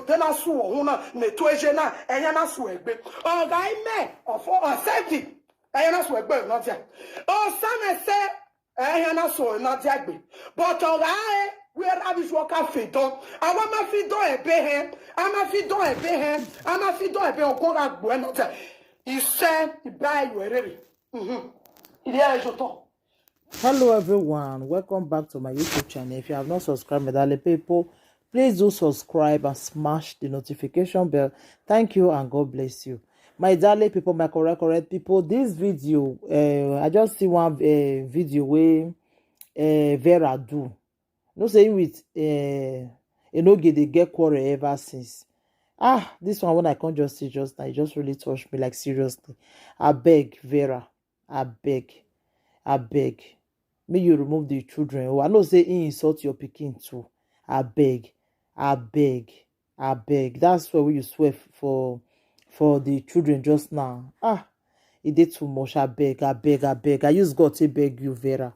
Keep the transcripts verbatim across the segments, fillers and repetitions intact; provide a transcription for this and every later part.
Then I sue who na ne to eje na, and I sue egbe. Oh, guy, me, of all, oh, safety, and I sue egbe, not yet. Oh, son, I say, and I sue not yet. But all right, where I was working feed on. I want my feed on a bear. I'm a feed on a bear. I'm a feed on a bear. Go back, bueno. He said, buy you a ready. Mm-hmm. Yeah, you talk. Hello everyone, welcome back to my YouTube channel. If you have not subscribed, my darling people, please do subscribe and smash the notification bell. Thank you and God bless you. My darling people, my correct, correct people, this video, uh, I just see one uh, video where uh, Vera do. No say with uh, Enoge they get quarrel ever since. Ah, this one when I can't just see just now, it just really touched me like seriously. I beg Vera, I beg, I beg. May you remove the children. Oh, I know say he insult your pikin too. I beg, I beg, I beg. That's why you swear for for the children just now. Ah, it did too much. I beg, I beg, I beg. I use God to beg you, Vera.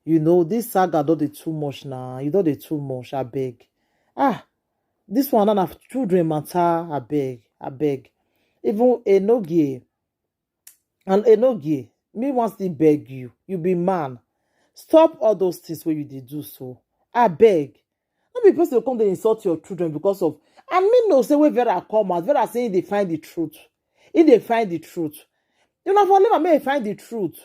You know, this saga don't dey too much now. You don't dey too much. I beg. Ah, this one and have children matter. I beg, I beg. Even Enogie, and Enogie, me wants to beg you. You be man. Stop all those things where you did do so. I beg. Not be person come they insult your children because of. I mean, no say where Vera come out. Vera saying they find the truth. If they find the truth, you know, for never may find the truth.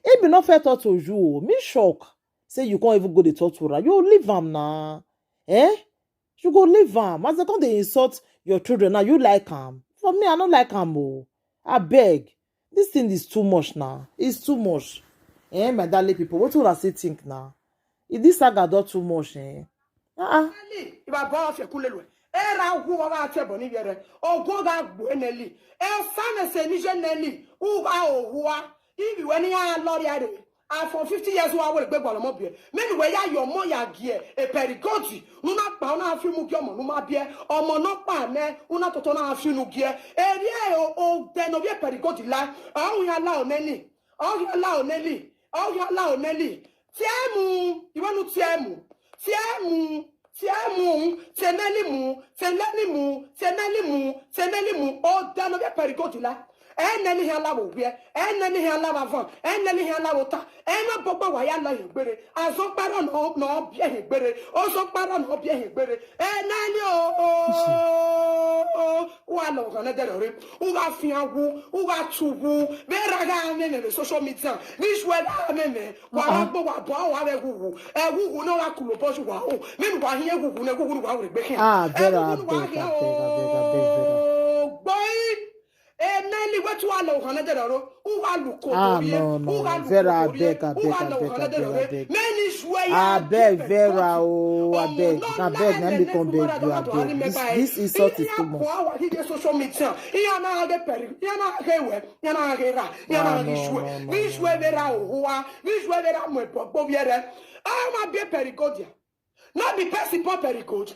It be not fair talk to you. Me shock. Say you can't even go the talk to her. You leave am now. Eh? You go leave am. As they come they insult your children now, you like am. For me, I don't like am. Oh, I beg. This thing is too much now. It's too much. Eh, my darling people, what do I say think now? If this saga don't too much, eh? Uh-uh. Ìbá bọ́ ọ̀fẹ́ kúnlẹ̀ lọ. Ẹ ra owó ọba àti ẹ̀bọ̀ níbi ẹ̀rẹ̀. Ògùn ọba gbò ẹ̀ nẹ́lì. Ẹ sánẹ̀sẹ̀ níṣẹ́ nẹ́lì. Uwa òhùwa. Ibi wẹ́ ní yà á lọ́ọ̀rì àrè. Afọ fifty years wa wẹ̀rẹ̀ gbẹ́gbọ̀ lọ́mọ bìẹ́. Mẹ́nu wẹ̀ yà yọ̀ mọ́ yà gíẹ̀. Èpẹ̀rì gòdì. Nuna pa ọ̀nà àfihàn gí ọmọ numa bìẹ́. Ọmọ náà pa mẹ́. Nuna tọ̀tọ̀ náà àfihàn gíẹ̀. Èrè ẹ̀ o dẹ̀nà bí èpẹ̀rì gòdì la. Ọ̀hún yà lá ò nẹ́lì. Ọ̀hún yà lá ò nẹ́lì. Ọ̀hún yà lá ò nẹ́lì. Tiẹ̀ mú. Ìwé nu tiẹ̀ mú. Tiẹ̀ mú. Tiẹ̀ mú. Tiẹ̀ nẹ́lì mú. Tiẹ̀ nẹ́lì mú. Tiẹ̀ nẹ́lì mú. Tiẹ̀ nẹ́lì mú. Ó dẹ̀nà bí èpẹ̀rì gòdì la. Ẹ nẹ́ni hẹ́ aláwọ̀ wíẹ́, ẹ nẹ́ni hẹ́ aláwọ̀ avọ̀n, ẹ nẹ́ni hẹ́ aláwọ̀ ta, ẹ má bọ́gbọ́ wà yá lọ yẹn gbére. Azọ́ parọ́ nà ọ́ bí ẹ̀yìn gbére, ó sọ parọ́ nà ọ́ bí ẹ̀yìn gbére. Ẹ nẹ́ni o, wà lọ hàn ẹ́ dẹ́rẹ́ rí, wà fi hàn wú, wà tù wú, bẹ́ẹ̀ rà gà mẹ́mẹ́ social media, visual rà mẹ́mẹ́, wà á gbọ́ wà bọ́ wà bẹ́ wúwo, ẹ wúwo náà wà kúlò bọ́sù wà ó, mẹ́nu wà hí ẹ wúwo náà wúwo wà wúwo gbé kí. Ah, Vera, I beg, I beg, I beg, I beg, Vera. Gbọ́yìn. Eneli wetu ala ohana de raro. Uga luko Ah, dorie. no, no, Uga no. Vera, luko dorie. Abeg, abeg, Uga la abeg, ohana de abeg, raro. abeg. Many swear ya Abeg, give Vera, God. Oh, Omo abeg. no Na beg, na lie, me ne come kumara beg you, da hadu abeg. ani me This, bai. this insult is Iya too much. Kwa wa hige social media. Iya na hage peri. Iya na hage we. Iya na hage ra. Iya na Ah, hage no, shwe. no, no, Ni no, shwe no. vera ohuwa. Ni shwe vera mwe pokpo viere. Ah, ma be perigodia. No be person pop perigold.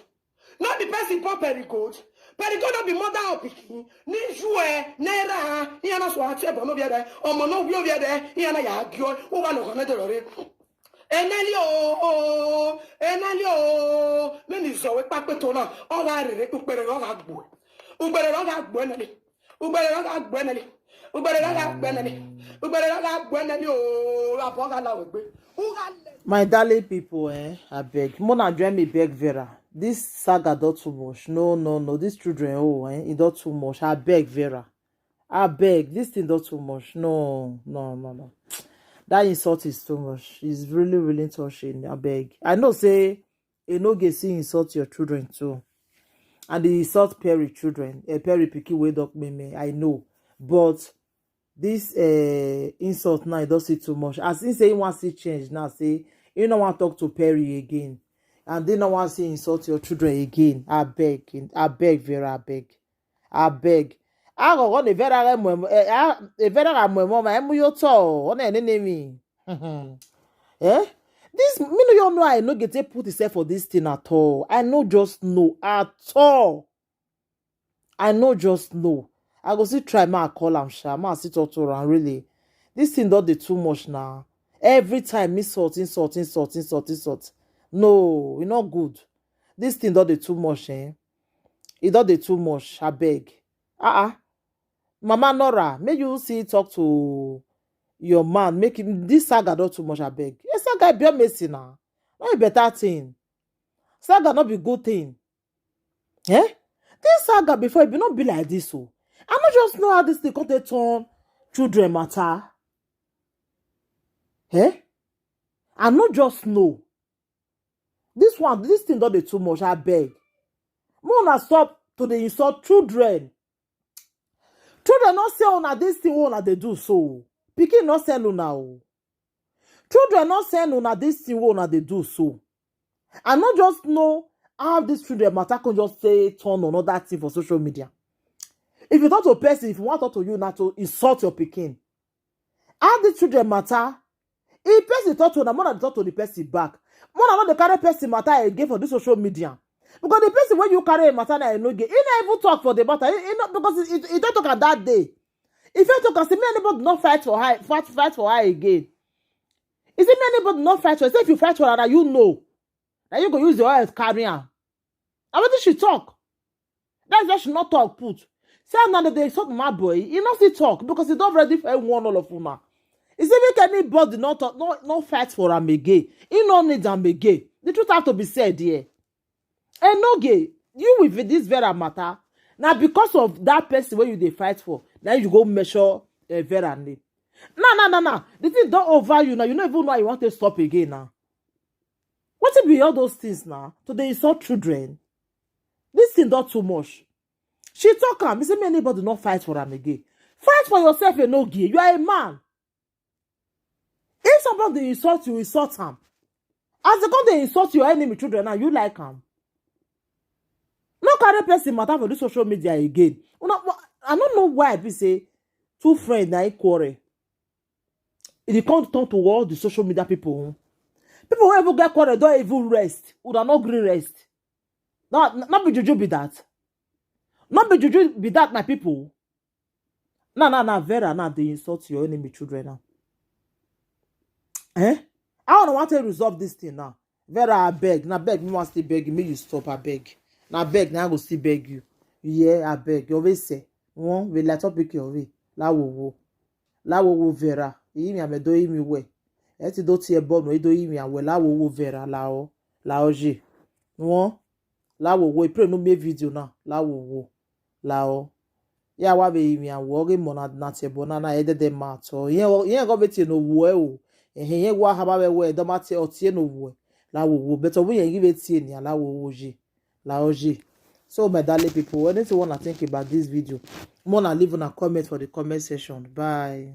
No be person pop perigold. Perigold no be mother of pikin. Ni shwe. Nera. Iya na so ati ebo no viere. Omo no wio viere. Iya na ya gyo. Uga lo hana de rore. Eneli o, o, Eneli o, me ni zo we pape to na. O ga rere, ukpere ro ga gbo. Ukpere ro ga gbo Eneli. Ukpere ro ga gbo Eneli. Ukpere ro ga gbo Eneli. Ukpere ro ga gbo Eneli o, abo ga la we gbe. U ga le. My darling people, eh, I beg. Mona join me beg Vera. This saga don too much. No, no, no. These children, oh, eh, it don too much. I beg Vera. I beg. This thing don too much. No, no, no, no. That insult is too much. It's really, really touching. I beg. I know say Enoge see insult your children too. And they insult Perry children. Eh, Perry pikin wey don me. I know. But this uh, insult now, it don see too much. As he say he wan see change now, say he no wan talk to Perry again. And they no wan see insult your children again. I beg. I beg, Vera, I beg. I beg. I go on a Vera, eh, a Vera, my mama, I'm your toe. On an enemy. Eh? This, me no, you know, I no get to put himself for this thing at all. I no just know at all. I no just know. I go still try, ma call am, sha, ma sit up to am, really. This thing don dey too much now. Every time, insult, insult, insult, insult, insult. No, e no good. This thing don dey too much, eh? E don dey too much, abeg. Ah ah. Mama Nora, make you see talk to your man. Make him, this saga don too much, abeg. Yes, saga be amazing now. Not a better thing. Saga not be good thing. Eh? This saga before, it be not be like this. So I not just know how this thing come take turn children matter. Eh? I not just know. This one, this thing don dey too much, abeg. Make una stop to dey insult children. Children not say una this thing wey una dey do so. Pikin not send una o. Children not send una this thing wey una dey do so. I not just know how this children matter can just say turn another thing for social media. If you talk to a person, if you want to talk to you, not to insult your pikin. How the children matter? If person talk to una, more than talk to the person back. More than not the carry person matter again for this social media. Because the person when you carry a matter now, no get. He not even talk for the matter. He, he not, because he, he, he don't talk at that day. If you talk and say, me anybody not fight for her, fight, fight for her again. Is it me anybody not fight for? Say if you fight for her, you know. Now you go use your head carry her. And what did she talk? That's why she not talk put. Say now that they insult my boy, he not still talk because he don't ready for one all of una. He say make anybody not talk, no, no fight for am again. He no need am again. The truth have to be said here. And no gay, you with this Vera matter. Now because of that person where you dey fight for, now you go measure uh, Vera name. No, no, no, no. The thing don't over you now. You don't even know how you want to stop again now. What be all those things now? To dey insult children. This thing not too much. She talk am. He say me anybody not fight for am again. Fight for yourself, you no gay. You are a man. If somebody insult you, insult am. As they come dey insult your enemy children now, you like am. No carry person matter for this social media again. Una, I don't know why I be say two friends na e quarrel. E dey come turn to all the social media people. Hmm. People wey even get quarrel don even rest. Una no gree rest. No, no be juju be that. No be juju be that, my people. Now, now, now, Vera, now they insult your enemy children now. Eh? I don't want to resolve this thing now. Vera, I beg. Now beg, me want to beg you. Me you stop, I beg. Now beg, now I go still beg you. Yeah, I beg. You always say, one, we let up pick your way. La wo wo. La wo wo Vera. Yi mi amedo yi mi we. E ti do ti e bo no, e do yi mi awe. La wo wo Vera, la o. La o je. One. La wo wo. E pray no make video now. La wo wo. La o. Ya wa be yi mi awe. Oge mo na, na ti e bo na, na e de de ma to. Yen o, yen go be ti e no wo e o. Eh, yen wa ha ba be we, do ma ti e o ti e no wo e. La wo wo. But we yen give it ti e ni, la wo wo je. La o je. So, my darling people, anything you wanna think about this video, wanna leave in a comment for the comment section. Bye.